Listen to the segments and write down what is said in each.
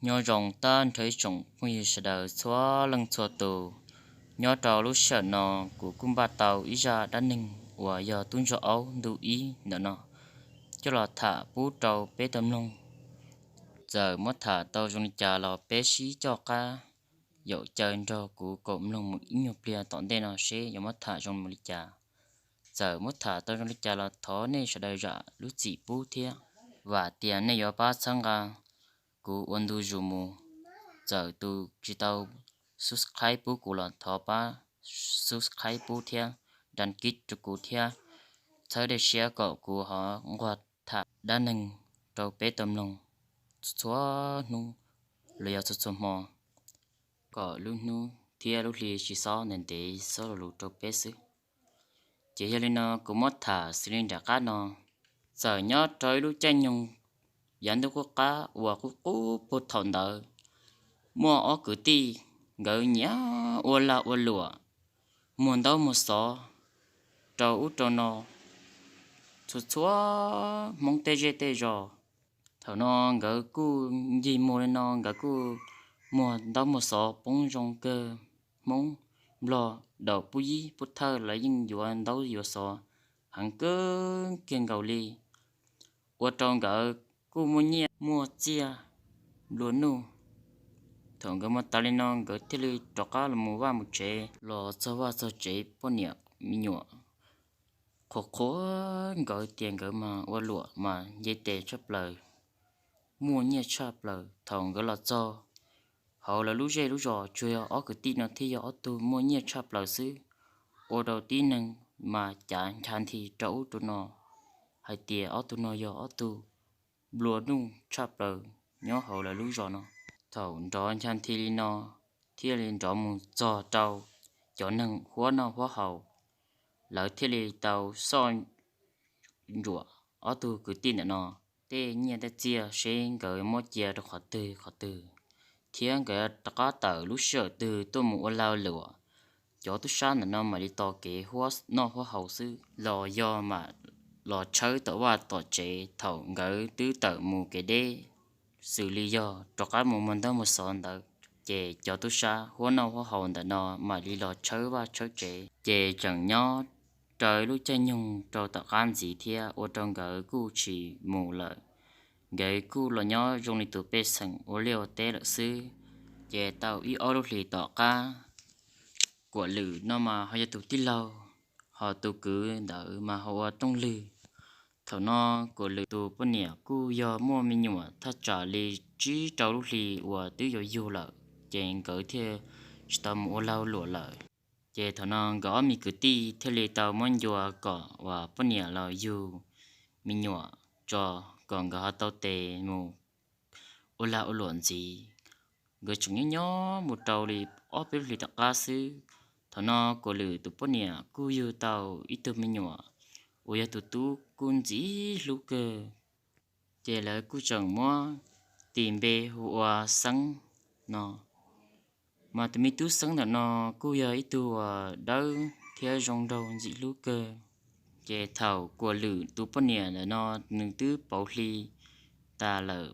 Nyob zoo tag nrho ib tsoom phooj ywg sawv daws txhua leej txhua tus. Nyob rau lub sij hawm no kuv kuj npaj tau ib zaj dab neeg uas yog tub ntsuag aub ntu ib ntawm no coj los tham pub rau peb tau mloog. Txawm muab tham tau zoo li cas los peb sib coj qab yaum caw nrog kuv koom mloog mus ib nyuag pliag tom ntej no seb yuav muab tham zoo mus li cas. Txawm muab tham tau zoo li cas los thov nej sawv daws zam lub txim pub thiab vam tias nej yuav pab txhawb nqa kuv ua ntu zus mus. Txawm tus tsis tau subscribe pub kuv los thov pab subscribe pub thiab, dan kib rau kuv thiab, txhawb dej siab kom kuv ho nquag tham dab neeg rau peb tau mloog txhua hnub los yog txhua txhua hmo, kom lub hnub thiab lub hli tsis xob ntev ntev xob lus rau peb xwb. Ces yog li no kuv muab tham xws li nram qab no. Txawm nyob rau ib lub caij nyoog yav ntuj qub qab uas qub qub puag thaum ntawd, muaj ob kwv tij, nkawd nyiam ua lag ua luam, muag ntaub muag xov rau ub rau no txhua txhua Hmoob tej zej tej zos. Thaum no nkawd kuj ncig muag li no, nkawd kuj muag ntaub muag xov poob zoo kawg. Hmoob, Nplog, Daum, Pub Yib, Pub Thawj los yeej yuav ntaub yuav xov heev kawg kiag nkaus li, ua rau nkawd kuj muaj nyiaj muaj txiaj nplua nuj. Thaum nkawd muag tas li no nkawd thiaj li rov qab los mus vaj mus tsev, los txog vaj txog tsev poj niam me nyuam qhuas qhuas nkawd tias nkawd mas ua luam mas nce tes tshaj plaws, muaj nyiaj tshaj plaws. Thaum nkawd los txog hauv lawv lub zej lub zos tsuas yog ob kwv tij no thiaj yog ob tug muaj nyiaj tshaj plaws xwb, ua rau tib neeg mas cav ncha nthi rau ub rau no hais tias ob tug no yog ob tug nplua nuj tshaj plaws nyob hauv lawv lub zos no. Thaum nrov ncha nthi li no thiaj li nrov mus txog rau cov neeg huab noj huab haus, lawv thiaj li tau soj ntsuam ob tug kwv tij ntawm no tej nyiaj tej txiaj seb nkawd muab cia rau qhov twg qhov twg, thiab nkawd rov qab tawm lub sij hawm twg tuaj mus ua lag luam. Cov tub sab ntawm no mam li tos kev huab noj huab haus xwb los yog mam los tshawb tom vaj tom tsev thaum nkawd twb tawm mus kev deb, xws li yog rov qab mus muag ntaub muag xov ntawd. Ces cov tub sab huab noj huab haus ntawm no mam li los tshawb vaj tshawb tsev. Ces tseem nyob raws lub caij nyoog rau tom qab ntxiv thiab ua rau nkawd kuj tsis mus lawm. Nkawd kuj los nyob zoo li tus pej xeem ua liaj ua teb lawm xwb. Ces tau ib ob lub hlis tom qab, Kuam Lwm no mas ho yog tus tij laug, ho tus kwv ntawd mas ho ua Tooj Lwg. Thaum no Kuam Lwm tus poj niam kuj yog muaj me nyuam thaj tsam li tsib rau lub hli uas twb yuav yug lawm, ces nkawd thiaj tsis tau mus ua lag luam lawm. Ces thaum no nkawd ob me kwv tij thiaj li tau muab ncua kom uas poj niam los yug me nyuam tso, kom nkawd ho tau tes mus ua lag ua luam ntxiv. Nkawd tseem nyob nyob mus rau li ob peb lub hlis tom qab xwb, thaum no Kuam Lwm tus poj niam kuj yug tau ib tug me nyuam uas yog tus tub kuj ntxim hlub kawg. Ces lawv kuj tseem muab tis npe hu ua Xeeb no. Mas tus me tub Xeeb ntawm no kuj yog ib tug uas dawb thiab zoo nraug ntxim hlub kawg. Ces thaum Kuam Lwm tus poj niam ntawm no nws twb pauv hli tas lawm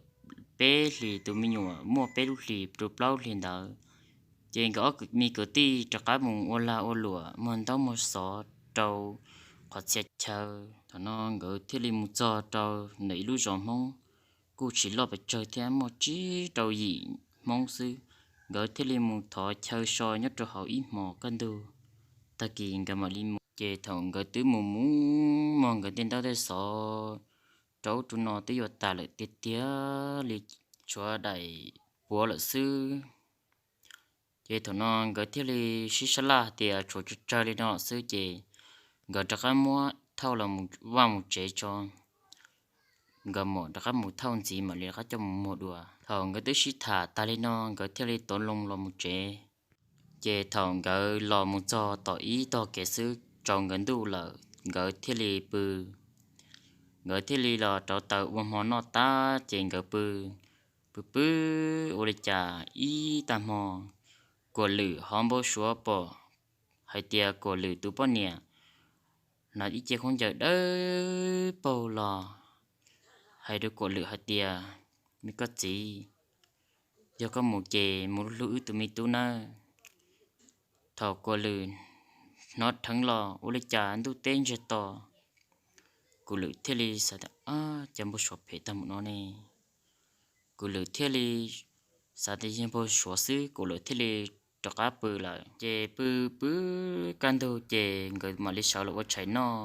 peb hlis, tus me nyuam muaj peb lub hlis rau plaub hlis ntawd, ces nkawd ob me kwv tij rov qab mus ua lag ua luam muag ntaub muag xov rau qhov txhia chaw. Thaum no nkawd thiaj li mus txog rau ntawm ib lub zos Hmoob kuj tsis loj pes tsawg thiab, muaj tsib rau yim Hmoob xwb. Nkawd thiaj li mus thov chaw so nyob rau hauv ib hmos kaj ntug, tag kis nkawd mam li mus. Ces thaum nkawd twb mus mus muag nkawd tej ntaub tej xov rau ub rau no twb yuav tas lawm tiag tiag li, tshuav daim puav lawm xwb. Ces thaum no nkawd thiaj li sib sab laj tias tshuav tsawg tsawg li no xwb ces nkawd rov qab muab thauj los vaj mus tsev tso, nkawd mam rov qab mus thauj ntxiv mam li rov qab coj mus muag dua. Thaum nkawd twb sib tham tas li no nkawd thiaj li tov loo los mus tsev. Ces thaum nkawd los mus txog tom ib tog kev xwb tsaus nkawd ntuj lawm, nkawd thiaj li pw. Nkawd thiaj li los rauv taws ua hmo noj tag ces nkawd pw, pw pw ua li cas ib tag hmo, Kuam Lwm ho npau suav pom hais tias Kuam Lwm tus poj niam hnav ib ce khaub ncaws dawb paug los hais rau Kuam Lwm hais tias, Me koj txiv, Yog koj mus ces mus hlub wb tus me tub nawb. Thaum Kuam Lwm hnov dheev los ua li cas ntuj teb ntsiag to, Kuam Lwm thiaj li xav tias, Ab, cas npau suav phem tag mus no ne? Kuam Lwm thiaj li xav tias yog npau suav xwb, Kuam Lwm thiaj li rov qab pw lawm. Ces pw pw kaj ntug ces nkawd mam li sawv los ua tshais noj.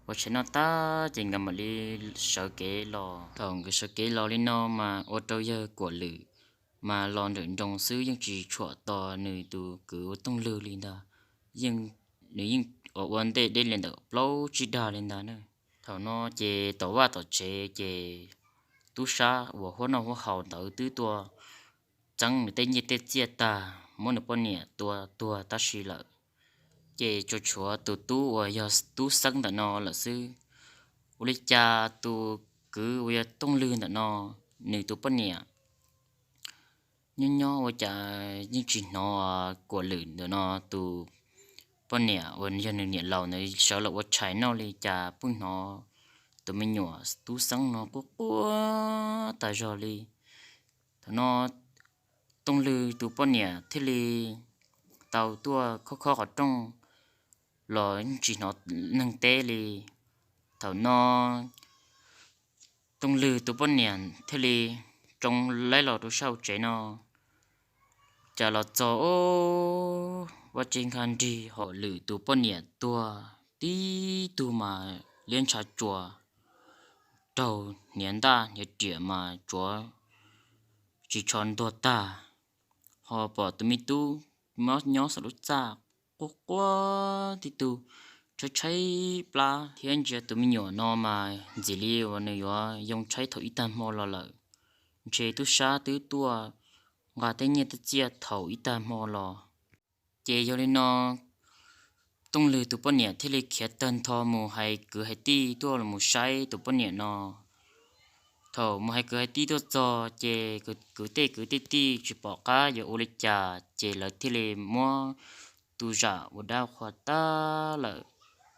Ua tshais noj tag ces nkawd mam li sawv kev los. Thaum nkawd sawv kev los li no mas ua rau yawg Kuam Lwm mas los nrawm nroos xwb, yeej tsis tshua tos nws tus kwv ua Tooj Lwg li ntag. Yeej, nws yeej ua ua ntej deb li ntawm plaub tsib dag li ntag na. Thaum no ces tom vaj tom tsev ces tub sab uas huab noj huab haus ntawd twb tuaj txeeb nws tej nyiaj tej txiaj tag, muab nws poj niam tua tuag tab si lawm. Ces tsuas tshuav tus tub uas yog tub Xeeb ntawm no lawm xwb. Ua li cas tus kwv uas yog Tooj Lwg ntawm no, nws tus poj niam nyob nyob ua cas yeej tsis hnov Kuam Lwm ntawm no tus poj niam uas yog nws niam laus ntawd sawv los ua tshais noj li, cas pheej hnov tus me nyuam tub Xeeb no quaj quaj tas zog li. Thaum no Tooj Lwg tus poj niam thiaj li tau tuaj khob khob qhov rooj los yeej tsis hnov neeg teb li. Thaum no Tooj Lwg tus poj niam thiaj li tsoo laib los rau sab tsev no. Cas los txog ua vaj tse nkag nrig, Kuam Lwm tus poj niam tuag tib tug mas liab ntshav tsuas, raug hniav ntaj hniav riam mas tsuav tsis tsho ntuag tag. Ho pom tus me tub mob nyob saum lub txaj quaj quaj tib tug, tshaib tshaib plab thiab ntsia tus me nyuam no mas ntxim li uas nws yuav yoo tshaib thaum ib tag hmo los lawm. Ntshe tub sab twb tuaj nqa tej nyiaj tej txiaj thaum ib tag hmo los. Ces yog li no Tooj Lwg tus poj niam thiaj li khiav tawg ntho mus hais kwv hais tij tuaj los mus saib tus poj niam no. Thaum mus hais kwv hais tij tuaj txog ces kwv tej kwv tej tij tsis pom qab yuav ua li cas ces lawv thiaj li muab tus zam ua dab qhua tag lawm.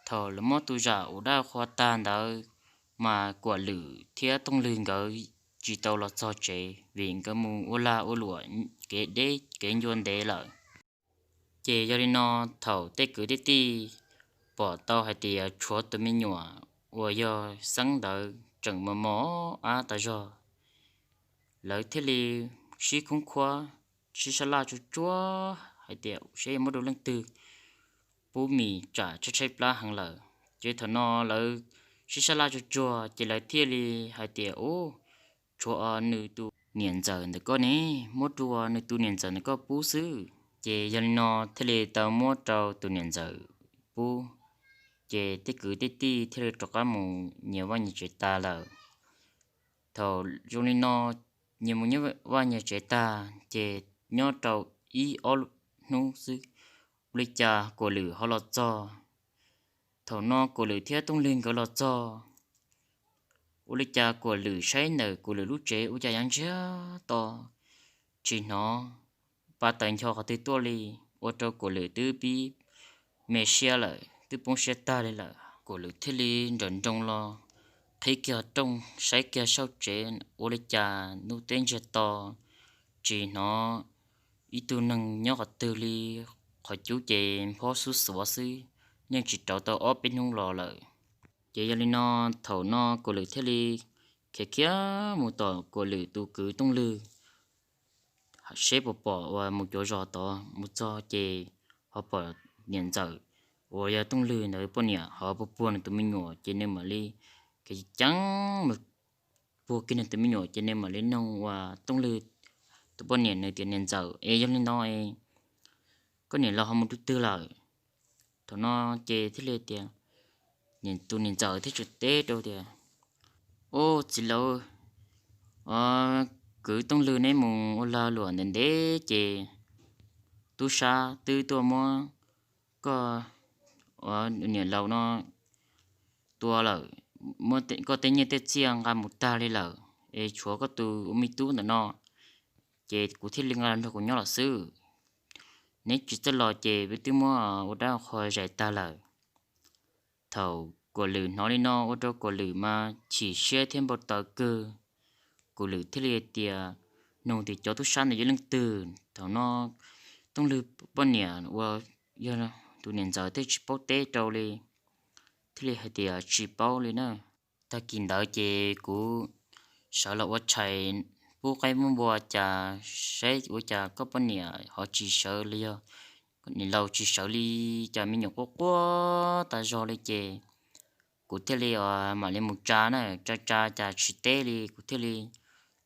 Thaum lawv muab tus zam ua dab qhua tag ntawd mas Kuam Lwm thiab Tooj Lwg nkawd tsis tau los txog tsev vim nkawd mus ua lag ua luam kev deb kev ncua ntev lawm. Ces yog li no thaum tej kwv tej tij pom tau hais tias tshuav tus me nyuam uas yog Xeeb ntawd tseem mos mos ab tas zog, lawv thiaj li sib khoob khuab, sib sab laj tsuag tsuag hais tias seb yuav muab rau leej twg pub mis tsam tshaib tshaib plab heev lawm. Ces thaum no lawv sib sab laj tsuag tsuag ces lawv thiaj li hais tias, Ub, tshuav nws tus niam ntxawm ntawm koj ne, muab rau nws tus niam ntxawm ntawm koj pub xwb. Ces yog li no thiaj li tau muab rau tus niam ntxawm pub. Ces tej kwv tej tij thiaj li rov qab mus nyias vaj nyias tsev tas lawm. Thaum zoo li no nyias mus nyias vaj nyias tsev tag ces nyob rau ib ob hnub xwb, ua li cas Kuam Lwm ho los txog. Thaum no Kuam Lwm thiab Tooj Lwg nkawd los txog, ua li cas Kuam Lwm saib ntawm Kuam Lwm lub tsev ua cas yuav ntsiag to, tsis hnov pa taws ncho qhov twg tuaj li, ua rau Kuam Lwm twb pib me siab lawm, twb poob siab tag li lawm. Kuam Lwm thiaj li nrawm nroos los qhib kiag rooj saib kiag saum tsev, ua li cas ntuj teb ntsiag to, tsis hnov ib tug neeg nyob qhov twg li, qhov cub ces nphob xub xuav xwb, yeej tsis rauv tau ob peb hnub los lawm. Ces yog li no, thaum no Kuam Lwm thiaj li khiav khiav mus tom Kuam Lwm tus kwv Tooj Lwg, seb puas pom uas mus cuav zos tod. Mus txog ces ho pom niam ntxawm uas yog Tooj Lwg ntawd poj niam ho puag puag nws tus me nyuam, ces nws mam li khiav ceev mus puag kiag nws tus me nyuam, ces nws mam li nug uas Tooj Lwg tus poj niam nws tias, Niam ntxawm, es yog li no es koj niam laus ho mus rau twg lawm? Thaum no ces thiaj li tias, tus niam ntxawm thiaj teb rau tias, Ub, txiv laus, kwv Tooj Lwg neb mus ua lag luam ntev ntev ces tub sab twb tuaj muab koj niam laus no tua lawm, muab koj tej nyiaj tej txiaj nqa mus tag li lawm, es tshuav koj tus ua me tub ntawm no, ces kuv thiaj li nqa los nrog kuv nyob lawm xwb. Neb tsis txawj los ces peb twb muab ua dab qhua zais tag lawm. Thaum Kuam Lwm hnov li no ua rau Kuam Lwm mas chim siab thiab npau taws kawg. Kuam Lwm thiaj li tias, nug tias cov tub sab ntawd yog leej twg. Thaum no Tooj Lwg poj niam uas yog tus niam ntxawm thiaj tsis paub teb rau li, thiaj li hais tias tsis paub li na. Tag kis ntawd ces kuv sawv los ua tshais pub qaib pub npua cas saib ua cas koj poj niam ho tsis sawv li, yog niam laus tsis sawv li, cas me nyuam quaj quaj tas zog li ces kuv thiaj li mam li mus tsa na, tsa tsa cas tsis teb li, kuv thiaj li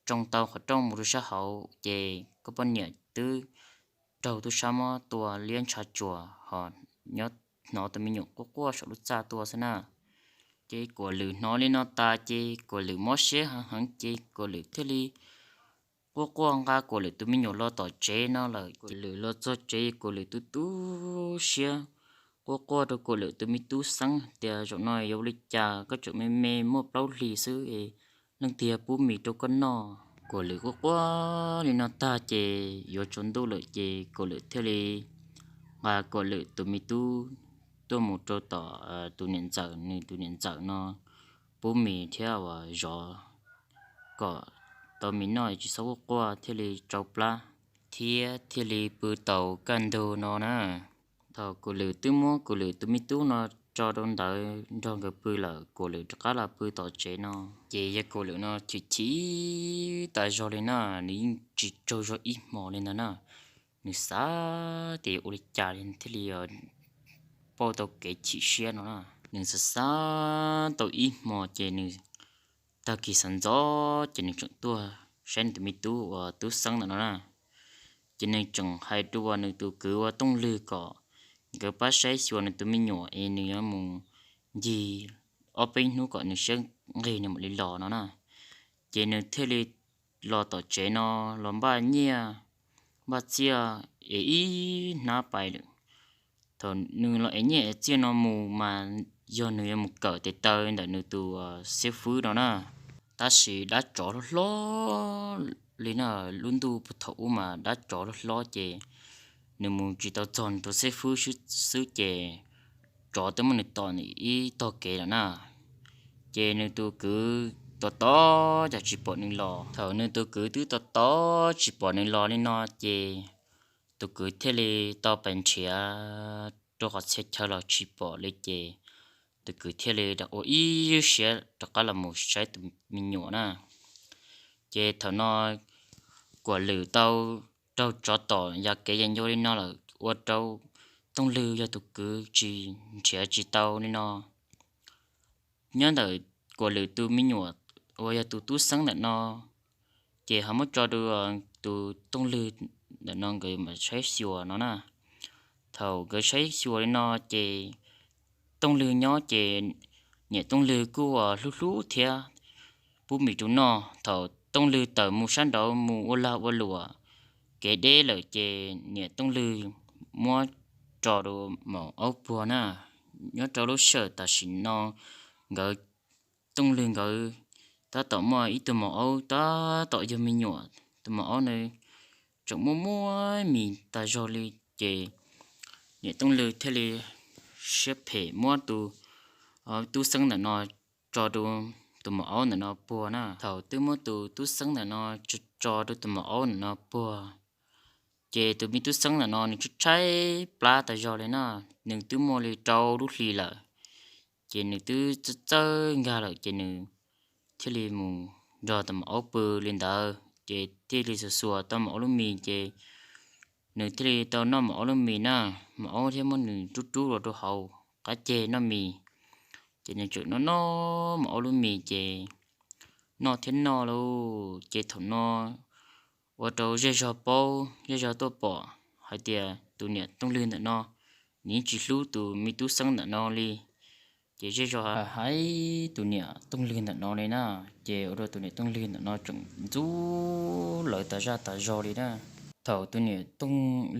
tsoo tau qhov rooj mus rau sab hauv ces koj poj niam twb raug tub sab mob tua liab ntsha tsuas ho nyob hnov tus me nyuam quaj quaj saum lub txaj tuaj xwb na. Ces Kuam Lwm hnov li no tas ces Kuam Lwm mob siab heev heev ces Kuam Lwm thiaj li quaj quaj nqa Kuam Lwm tus me nyuam los tom tsev no lawm. Kuam Lwm los txog tsev Kuam Lwm tu tu siab, quaj quaj rau Kuam Lwm tus me tub Xeeb tias zaum no yuav ua li cas koj tseem me me muaj plaub hlis xwb es leej twg pub mis rau koj noj. Kuam Lwm quaj quaj li no tag ces yuav tsaus ntuj lawm ces Kuam Lwm thiaj li nqa Kuam Lwm tus me tub tuaj mus rau tom tus niam ntxawm, nws tus niam ntxawm no pub mis thiab uas zov kom tau mis noj tsis txhob quaj quaj thiaj li tsau plab thiab thiaj li pw tau kaj ntug no na. Thaum Kuam Lwm twb muab Kuam Lwm tus me tub no tso rau ntawd nrog nkawd pw lawm Kuam Lwm rov qab los pw tom tsev no. Ces yog Kuam Lwm no chim chim tas zog li na, nws yeej tsis tsaug zog ib hmo li ntawd na. Nws xav tias ua li cas li thiaj li pauj tau kev chim siab no na. Nws xav xav tau ib hmo ces nws tag kis sawv ntxov ces nws tseem tuaj saib nws tus me tub uas tub Xeeb ntawm no na. Ces nws tseem hais rau uas nws tus kwv uas Tooj Lwg kom nkawd pab saib xyuas nws tus me nyuam es nws yuav mus ncig ob peb hnub kom nws siab nqig nws mam li los no na. Ces nws thiaj li los tom tsev no los npaj nyiaj npaj txiaj es ib hnab pais lawm. Thaum nws los ev nyiaj ev txiaj no mus mas yog nws yuav mus kawm tes taw ntawm nws tus xib fwb no na. Tab sis dab tsov hlob hlob li na, lub ntuj puag thaum ub mas dab tsov hlob hlob ces nws mus tsis tau txog nws tus xib fwb xwb ces tsov twb muab nws tom ib tog kev lawm na. Ces nws tus kwv tos tos cas tsis pom nws los. Thaum nws tus kwv twb tos tos tsis pom nws los li no ces tus kwv thiaj li tau pais nrhiav rau qhov txhia chaw los tsis pom li ces tus kwv thiaj li ua ib lub siab rov qab los mus saib tus me nyuam na. Ces thaum no Kuam Lwm tau raug tsov tom ya kev ya ncua li no lawm ua rau Tooj Lwg yog tus kwv tsis nrhiav tsis tau li no. Nyob ntawm Kuam Lwm tus me nyuam uas yog tus tub Xeeb ntawm no ces ho muab tso rau tus Tooj Lwg ntawm no nkawd mam saib xyuas no na. Thaum nkawd saib xyuas li no ces Tooj Lwg nyob ces niam Tooj Lwg kuj hlub hlub thiab pub mis rau noj. Thaum Tooj Lwg tawm mus sab nraud mus ua lag ua luam kev deb lawm ces niam Tooj Lwg muab tso rau maum aub puag na. Nyob rau lub sij hawm tam sim no nkawd, Tooj Lwg nkawd tab tom muaj ib tug maum aub tab tom yog me nyuam, tus maum aub na tseem muaj muaj mis tas zog li ces niam Tooj Lwg thiaj li siab phem muab tus tub Xeeb ntawm no tso rau tus maum aub ntawm no puag na. Thaum twb muab tus tub Xeeb ntawm no tso rau tus maum aub ntawm no puag ces tus me tub Xeeb ntawm no nws tshaib tshaib plab tas zog li na, nws twb muaj li rau lub hli lawm ces nws twb txawj txawj nkag lawm ces nws thiaj li mus nrog tus maum aub pw li ntawd ces thiaj li xuas xuas tau maum aub lub mis ces nws thiaj li tau noj maum aub lub mis na. Maum aub thiaj muab nws rub rub los rau hauv qab ceg noj mis ces nws tseem noj noj maum aub lub mis ces noj thiab noj lauj ces thaum no ua rau zej zog paub, zej zog tuaj pom hais tias tus niam Tooj Lwg ntawm no nws yeej tsis hlub tus me tub Xeeb ntawm no li. Ces zej zog hais tus niam Tooj Lwg ntawm no li na, ces ua rau tus niam Tooj Lwg ntawm no tseem ntxub lawv tas zaj tas zog li na. Thaum tus niam Tooj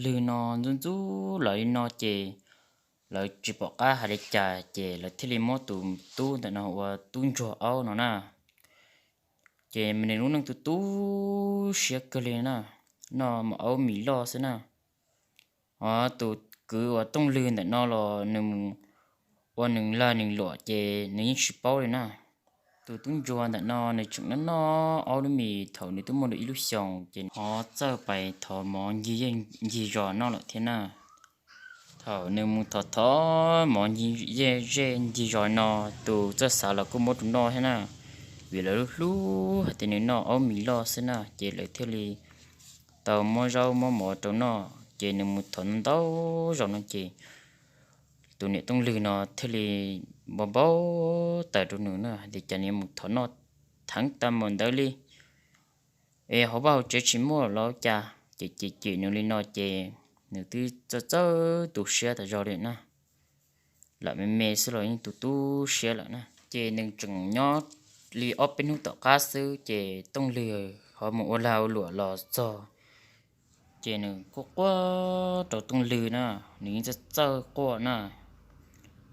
Lwg no ntxub ntxub lawv li no ces lawv tsis pom qab hais li cas ces lawv thiaj li muab tus tub ntawm no ua tub ntsuag aub no na. Ces nws lub neej tu tu siab kawg li na, noj maum aub mis loj xwb na. Ho tus kwv uas Tooj Lwg ntawm no los nws mus ua nws lag nws luam ces nws yeej tsis paub li na. Tus tub ntsuag ntawm no nws tseem noj noj ob lub mis thaum nws twb muaj dua ib lub xyoos ces ho txawj pais thov mov ncig zej ncig zos noj lawm thiab na. Thaum nws mus thov thov mov ncig zej ncig zos no, tus txawj xav los kuj muab rau noj thiab na, vim lawv hlub hais tias nws noj ob mis loj xwb na, ces lawv thiaj li tau muab zaub muab mov rau noj. Ces nws mus thov ntau zaus no ces tus niam Tooj Lwg no thiaj li npau npau taws rau nws na hais tias cas nws mus thov noj theev tag mus ntawd li, es hauv vaj hauv tsev tsis muaj los cas. Ces cem cem nws li no ces nws twb txawj txawj tu siab tas zog li na, lam me me xwb los yeej tu tu siab lawm na. Ces nws tseem nyob li ob peb hnub tom qab xwb ces Tooj Lwg ho mus ua lag ua luam los txog, ces nws quaj quaj rau Tooj Lwg na, nws yeej txawj txawj quaj na,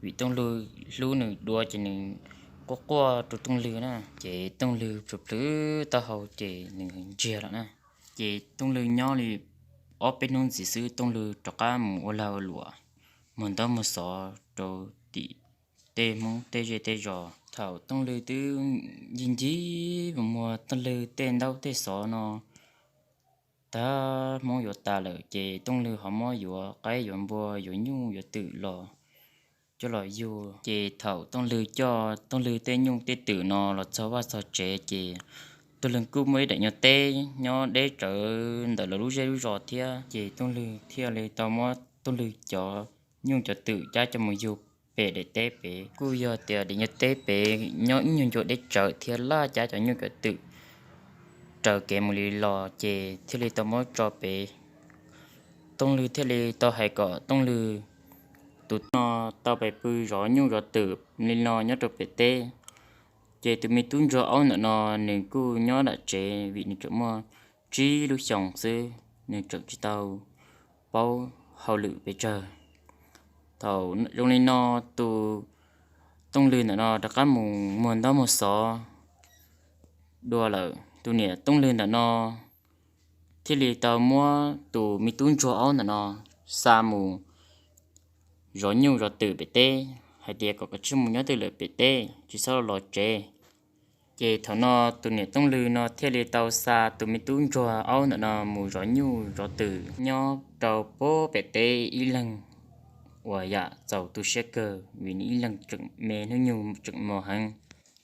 vim Tooj Lwg hlub nws dua ces nws quaj quaj rau Tooj Lwg na. Ces Tooj Lwg plhws plhws taub hau ces nws ntsiag lawm na. Ces Tooj Lwg nyob li ob peb hnub ntxiv xwb Tooj Lwg rov qab mus ua lag ua luam, muag ntaub muag xov rau tim tej Hmoob tej zej tej zos. Thaum Tooj Lwg twb ncig ncig mus muag Tooj Lwg tej ntaub tej xov no, tag Hmoob yuav tas lawm ces Tooj Lwg ho muab yuav qaib yuav npua yuav nyuj yuav twm los coj los yug. Ces thaum Tooj Lwg coj Tooj Lwg tej nyuj tej twm no los txog vaj txog tsev ces Tooj Lwg kuj muaj ib daim nyuag teb nyob deb tsawv ntawm lawv lub zej lub zos thiab. Ces Tooj Lwg thiaj li tau muab Tooj Lwg cov nyuj cov twm cab coj mus yug pem daim teb pem. Kuj yog tias daim nyuag teb pem nyob ib nyuag ncua deb tsawv thiab laj cab cov nyuj cov twm raws kev mus li los ces thiaj li tau muab tso pem. Tooj Lwg thiaj li tau hais kom Tooj Lwg tus no tau pais pw zov nyuj zov twm li no nyob rau pem teb. Ces tus me tub ntsuag aub ntawm no nws kuj nyob nram tsev vim nws tseem muaj tsib lub xyoos xwb, nws tseem tsis tau paub hauj lwm pes tsawg. Thaum zoo li no tus Tooj Lwg ntawm no rov qab mus muag ntaub muag xov dua lawm, tus niam Tooj Lwg ntawm no thiaj li tau muab tus me tub ntsuag aub ntawm no xa mus zov nyuj zov twm pem teb, hais tias kom kav tsij mus nyob twj lawm pem teb tsis txhob los tsev. Ces thaum no tus niam Tooj Lwg no thiaj li tau xa tus me tub ntsuag aub ntawm no mus zov nyuj zov twm nyob rau pem teb ib leeg, uas yam txaus tu siab kawg vim nws ib leeg tseem me hnub nyoog tseem mos heev.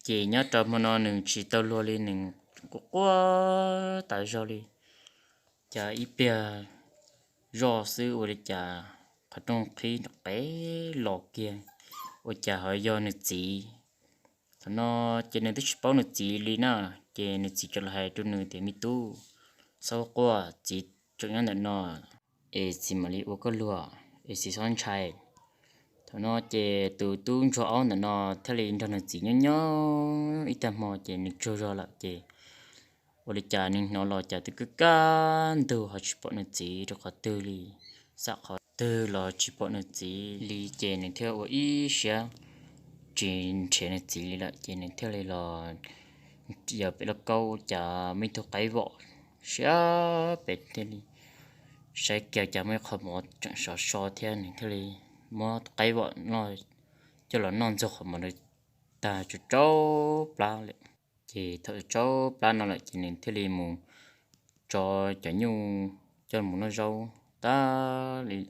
Ces nyob rau hmo no nws tsis tau luag li, nws quaj quaj tas zog li, cas ib pliag zoj xwb ua li cas qhov rooj qhib nrov qev los kiag, ua cas ho yog nws txiv. Thaum no ces nws twb tsis paub nws txiv li na, ces nws txiv txawm los hais rau nws tias me tub, txhob quaj, txiv tseem nyob ntawm no es txiv mam li ua koj luag es txiv txhob ntshai. Thaum no ces tus tub ntsuag aub ntawm no thiaj li nrog nws txiv nyob nyob ib tag hmo ces nws tsaug zog lawm ces ua li cas nws hnov los cas twb kaj kaj ntug ho tsis pom nws txiv rau qhov twg li, xam qhov twg los tsis pom nws txiv li ces nws thiaj ua ib siab tsis nrhiav nws txiv li lawm ces nws thiaj li los yog pem lub kaub cas muaj ib tug qaib vom siab pem thiaj li saib kiag cas muaj ib qho mov tseem sov so thiab nws thiaj li muab qaib vom coj los noj ntxuag qhov mov ntawd tag tsuas tsau plab lawm. Ces thaum tsau plab no lawm ces nws thiaj li mus tso cov nyuj coj mus noj zaub tag li.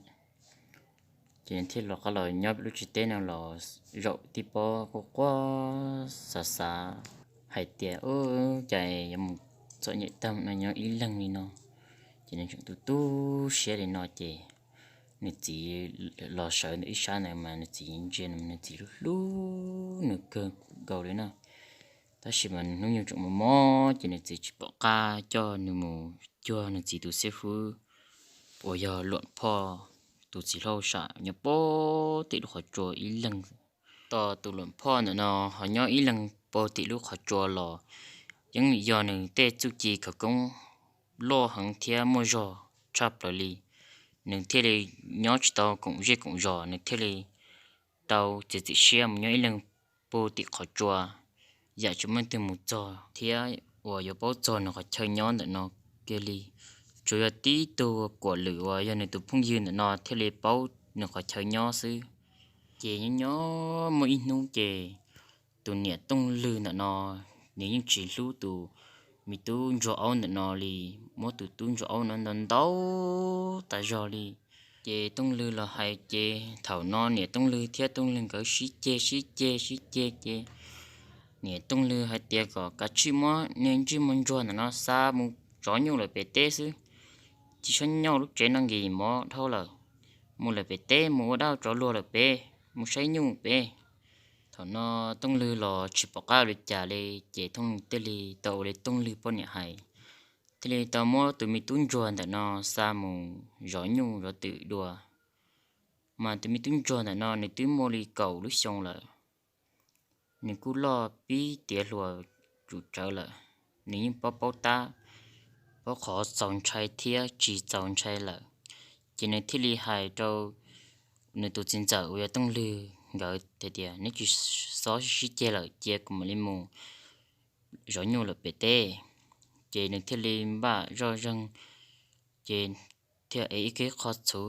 Ces nws thiaj li rov qab los nyob pem lub tsev teb no los zaum tib pob quaj quaj xav xav hais tias, Ub, cas yuav mus txom nyem tag no nyob ib leeg li no. Ces nws tseem tu tu siab li no ces nws txiv los sawv ntawm ib sab ntawd mas nws txiv ntsia nws txiv hlub hlub nws kawg nkaus li na. Tab sis mas nws hnub nyoog tseem mos mos ces nws txiv tsis pom qab coj nws mus cuag nws txiv tus xib fwb uas yog Luam Phoj tus txiv hlob sam nyob puag tim lub qhov tsua ib leeg. Tos tus Luam Phoj ntawm no ho nyob ib leeg puag tim lub qhov tsua los yeej yog nws tej txuj ci khawv koob loj heev thiab muaj zog tshaj plaws li. Nws thiaj li nyob tsis tau koom zej koom zos, nws thiaj li tau txiav txim siab mus nyob ib leeg puag tim qhov tsua, yam tsis muaj leej twg mus txog thiab uas yuav paub txog nws qhov chaw nyob ntawm no kiag li. Tsuas yog tib tug kuam lwm uas yog nws tus phooj ywg ntawm no thiaj li paub nws qhov chaw nyob xwb. Ces nyob nyob muaj ib hnub ces Tus niam Tooj Lwg ntawm no, nws yeej tsis hlub tus me tub ntsuag aub ntawm no li, muab tus tub ntsuag aub no ntaus ntaus tas zog li. Ces Tooj Lwg los hais ces thaum no niam Tooj Lwg thiab Tooj Lwg nkawd sib ceg sib ceg sib ceg ces niam Tooj Lwg hais tias kom kav tsij muab niag ntsej muag ntsuag ntawm no xa mus zov nyuj lawm pem teb xwb, tsis txhob nyob lub tsev no nkim mov dhau lawm, mus lawm pem teb mus ua dab tsov luag lawm pem, mus saib nyuj pem. Thaum no Tooj Lwg los tsis pom qab ua li cas li, ces Tooj Lwg thiaj li tau ua li Tooj Lwg poj niam hais, thiaj li tau muab tus me tub ntsuag ntawm no xa mus zov nyuj zov twm dua. Mas tus me tub ntsuag ntawm no nws twb muaj li kaum lub xyoo lawm, nws kuj loj pib tiav hluas tsum tsawv lawm, nws yeej paub paub tab, paub qhov txaus ntshai thiab tsis txaus ntshai lawm. Ces nws thiaj li hais rau nws tus txiv ntxawm uas yog Tooj Lwg nkawd hais tias, neb tsis txhob sib ceg lawm, cia kuv mam li mus zov nyuj lawm pem teb. Ces nws thiaj li npaj zoj zeeg, ces thiaj ev ib ke qhov txhuv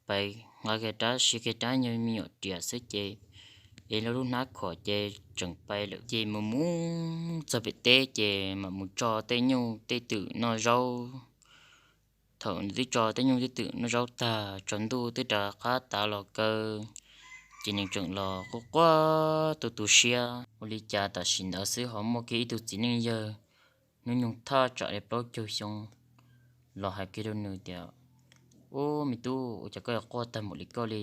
pais nqa kiag rab, siv kiag rab nyuag me nyuam riam xwb ces ev lub hnab khuam ces tseem pais lawm. Ces mus mus txog pem teb ces mam mus tso tej nyuj tej twm noj zaub. Thaum nws twb tso tej nyuj tej twm noj zaub tag, tsaus ntuj twb rov qab tav los kaw, ces nws tseem los quaj quaj tu tu siab. Ua li cas tam sim ntawd xwb ho muaj kiag ib tug txiv neej yawg hnub nyoog thaj tsam li plaub caug xyoo los hais kiag rau nws tias, ub, me tub, ua cas koj yuav quaj tag npaum li koj li?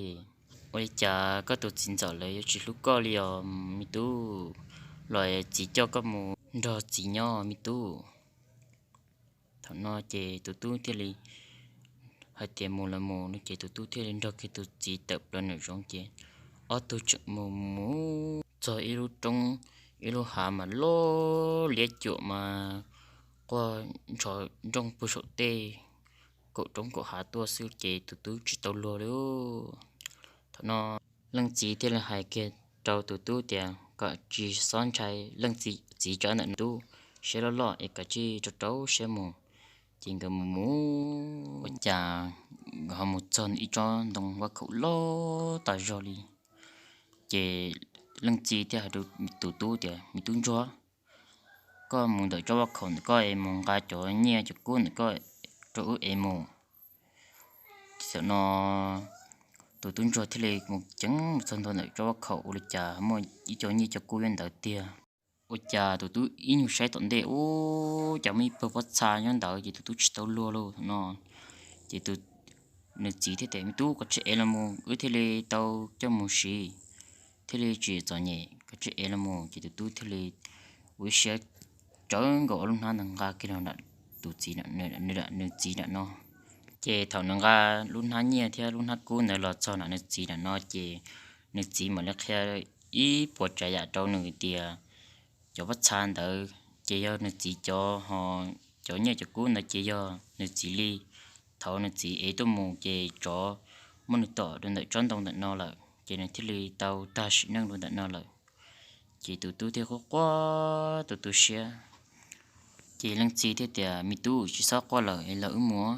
Ua li cas koj tus txiv ntxawm lawv yuav tsis hlub koj li os me tub? Los txiv coj koj mus nrog txiv nyob me tub. Thaum no ces tus tub thiaj li hais tias mus los mus no, ces tus tub thiaj li nrog kiag tus txiv tawm plaws nram zoov ces ob tug tseem mus mus txog ib lub roob, ib lub hav mas loj liab cuam mas quaj ntsho nrooj puag saum tej kaum roob kaum hav tuaj xwb ces tus tub tsis tau luag li. Thaum no leej txiv thiaj li hais kiag rau tus tub tias kom tsis txhob ntshai, leej txiv tsav ntawm nws tub siab loj loj es kav tsij rau rau siab mus. Ces nkawd mus mus ua cas nkawd ho mus txog ib tsob ntoo vaj khaum loj tas zog li. Ces leej txiv thiaj hais rau tus tub tias, me tub ntsuag, koj mus ntawm tsob vaj khaum ntawm koj es mus nqa cov nyiaj cov kub ntawm koj rau wb es mus. Thaum no tus tub ntsuag thiaj li mus ceev mus txog ntua ntawm tsob vaj khaum, ua li cas muaj ib co nyiaj cov kub nyob ntawd tiag. Ua cas tus tub ib nyuag saib tom ntej, ub, cas muaj ib pawg pob txha nyob ntawd ces tus tub tsis tau luag lauj no. Ces nws txiv thiaj tias, me tub, koj tsis ev los mus wb thiaj li tau coj mus siv, thiaj li tsis txom nyem, koj tsis ev los mus. Ces tus tub thiaj li ua ib siab tsawv nkaus ob lub hnab ntawd nqa kiag los nram tus txiv, nws txiv nram no. Ces thaum nws nqa lub hnab nyiaj thiab lub hnab kub ntawd los txog nram nws txiv nram no ces nws txiv mam li qhia ib puas tsav yam rau nws tias cov pob txha ntawd ces yog nws txiv cov, ho cov nyiaj cov kub ntawd ces yog nws txiv li. Thaum nws txiv ev tuaj mus ces tsov muab nws tom rau ntawm tsob ntoo ntawm no lawm ces nws thiaj li tau tag sim neej rau ntawm no lawm. Ces tus tub thiaj quaj quaj tu tu siab. Ces leej txiv thiaj tias, me tub, tsis txhob quaj lawm es los wb mus,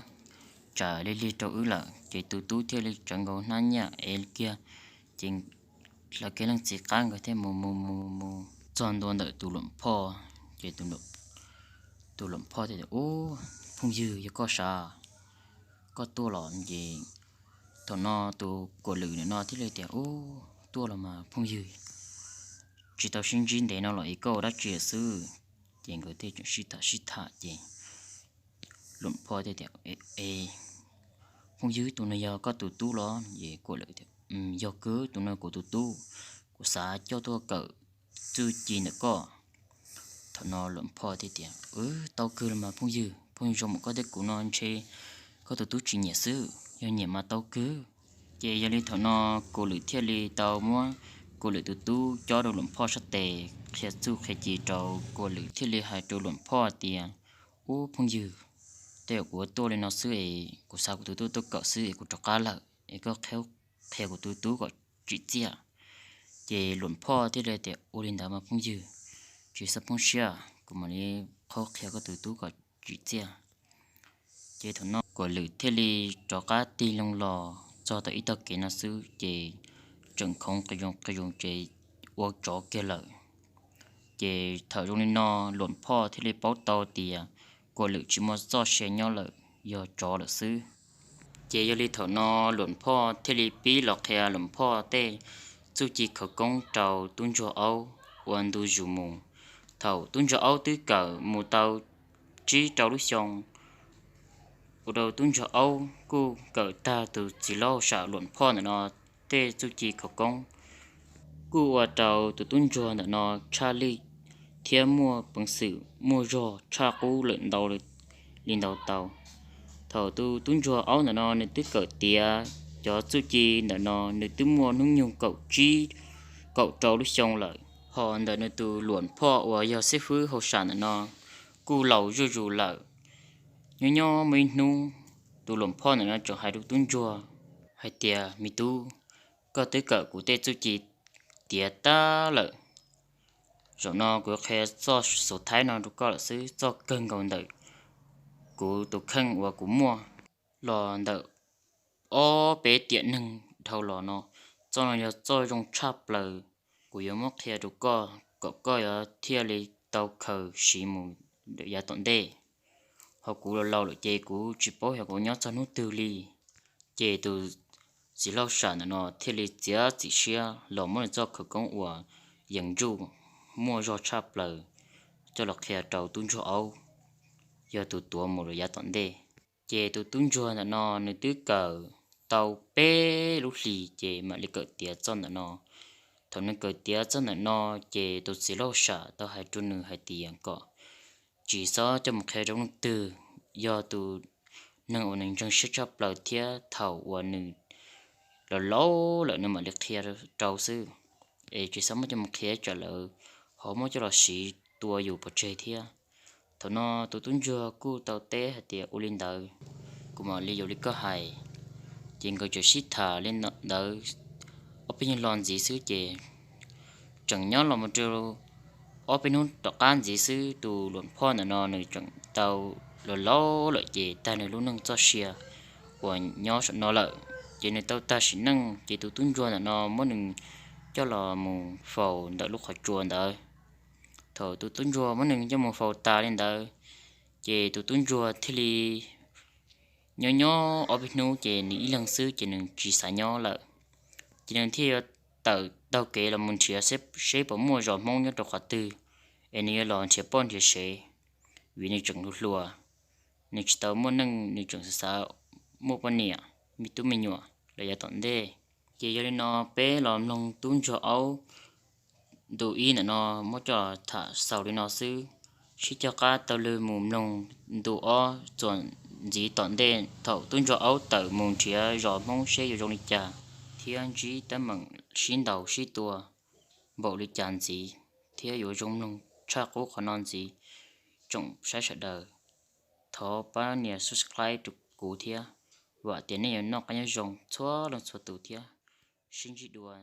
tsam lig lig rau wb lawm. Ces tus tub thiaj li tsawv nkaus hnab nyiaj ev kiag, ces lawv kiag leej txiv qab nkawd thiaj mus mus mus mus txog ntua ntawm tus luam phoj. Ces tus luam phoj thiaj tias, ub, phooj ywg, yog koj sav, koj tuaj los? Ces thaum no tus kuam lwm ntawm no thiaj li tias, ub, tuaj los mas phooj ywg, tsis tau sib ntsib ntev no los es koj ua dab tsi xwb? Ces nkawd thiaj tseem sib tham sib tham ces luam phoj thiaj tias, e, phooj ywg, tus no yog koj tus tub los? Ces kuam lwm tias, yog kawg, tus no kuv tus tub, kuv xav coj tuaj kawm txuj ci ntawm koj. Thaum no luam phoj thiaj tias, tau kawg los mas phooj ywg, phooj ywg zoo mas koj thiab kuv no ntshe koj tus tub tsis nyiam xwb, yog nyiam mas tau kawg. Ces yog li thaum no kuam lwm thiaj li tau muab kuam lwm tus tub cob rau luam phoj sab tes qhia txuj qhia ci rau. Kuam lwm thiaj li hais rau luam phoj tias, ub phooj ywg, tej zaum kuv tuaj li no xwb es kuv xav kuv tus tub tuaj kawm xwb es kuv rov qab lawm es koj qhia kuv tus tub kom tsim txiaj. Ces luam phoj thiaj li tias, ua li ntawd mas phooj ywg, tsis txhob poob siab, kuv mam li qhia koj tus tub kom tsim txiaj. Ces thaum no kuam lwm thiaj li rov qab tig loo los txog tau ib tog kev no xwb ces tseem khoov qis zoos qis zoos ces ua tsov kiag lawm. Ces thaum zoo li no Luam Phoj thiaj li paub tau tias Kuam Lwm tsis muaj txoj sia nyob lawm, yog tsov lawm xwb. Ces yog li thaum no Luam Phoj thiaj li pib los qhia Luam Phoj tej txuj ci khawv koob rau tub ntsuag aub ua ntu zus mus. Thaum tub ntsuag aub twb kawm mus tau tsib rau lub xyoo, ua rau tub ntsuag aub kuj kawm tag tus txiv hlob sam Luam Phoj ntawm no tej txuj ci khawv koob, kuj ua rau tus tub ntsuag ntawm no tshaj lij thiab muaj peev xwm muaj zog tshaj qub lawm ntau li ntau tau. Thaum tus tub ntsuag aub ntawm no nws twb kawm tiav cov txuj ci ntawm no, nws twb muaj hnub nyoog kaum tsib, kaum rau lub xyoo lawm. Ho ntawm nws tus Luam Phoj uas yog xib fwb hauj sam ntawm no kuj laus zuj zus lawm. Nyob nyob muaj ib hnub, tus Luam Phoj ntawm no tseem hais rau tub ntsuag hais tias, Me tub, koj twb kawm kuv tej txuj ci tiav tag lawm. Zaum no kuv yuav qhia txoj xov thaib no rau koj lawm xwb, txoj kawg nkaus ntawm kuv tus kheej uas kuv muaj los ntawm ob peb tiam neeg dhau los no. Txoj no yog txoj zoo tshaj plaws, kuv yuav muab qhia rau koj kom koj yuav thiaj li tau khaws siv mus yav tom ntej. Ho kuv los laus lawm ces kuv tsis paub yog kuv nyob txog hnub twg li. Ces tus txiv hlob sam ntawm no thiaj li txiav txim siab los muab nws txoj khawv koob uas yees ntsuj muaj zog tshaj plaws coj los qhia rau tub ntsuag aub, yog tus tuav mus rau yav tom ntej. Ces tus tub ntsuag ntawm no nws twb kawm tau peb lub hlis ces mam li kawm tiav txoj ntawm no. Thaum nws kawm tiav txoj ntawm no, ces tus txiv hlob sam tau hais rau nws hais tias kom tsis txhob coj mus qhia rau leej twg, yog tus neeg uas nws ntseeg siab tshaj plaws thiab thaum uas nws laus laus lawm nws mam li qhia rau xwb, es tsis txhob muab coj mus qhia tsam lawv ho muab coj los siv tua yus pov tseg thiab. Thaum no tus tub ntsuag kuj tau teb hais tias, Ua li ntawd, kuv mam li yuav li koj hais. Ces nkawd txawm sib tham li ntawd ob peb nyuag lo ntxiv xwb ces tseem nyob los mus rau ob peb hnub tom qab ntxiv xwb, tus Luam Phoj ntawm no nws tseem tau laus laus lawm ces tag nws lub neej txoj sia uas nyob saum no lawm. Ces nws tau tag sim neej ces tus tub ntsuag ntawm no muab nws coj los mus faus ntawm lub qhov tsua ntawd. Thaum tus tub ntsuag muab nws coj mus faus tas li ntawd, ces tus tub ntsuag thiaj li nyob nyob ob peb hnub ces nws ib leeg xwb ces nws tsis xav nyob lawm. Ces nws thiaj yuav tawm taug kev los mus nrhiav seb puas muaj zos Hmoob nyob rau qhov twg, es nws yuav los nrhiav poj nrhiav sev, vim nws tseem hluas hluas, nws tsis tau muaj neej, nws tseem xav xav muaj poj niam, me tub me nyuam los yav tom ntej. Ces yog li no peb los mloog tub ntsuag aub ntu ib ntawm no muab coj los tham xaus li no xwb. Sib cog qab taug lw mus mloog ntu ob txuas ntxiv tom ntej thaum tub ntsuag aub tawm mus nrhiav zos Hmoob seb yuav zoo li cas, thiab ntsib teeb meem sib ntaus sib tua npaum li cas ntxiv, thiab yuav zoo mloog tshaj qub qhov no ntxiv. Tsoom saib sawv daws, thov pab nias subscribe rau kuv thiab, vam tias nej yuav noj qab nyob zoo txhua leej txhua tus thiab. Sib ntsib dua.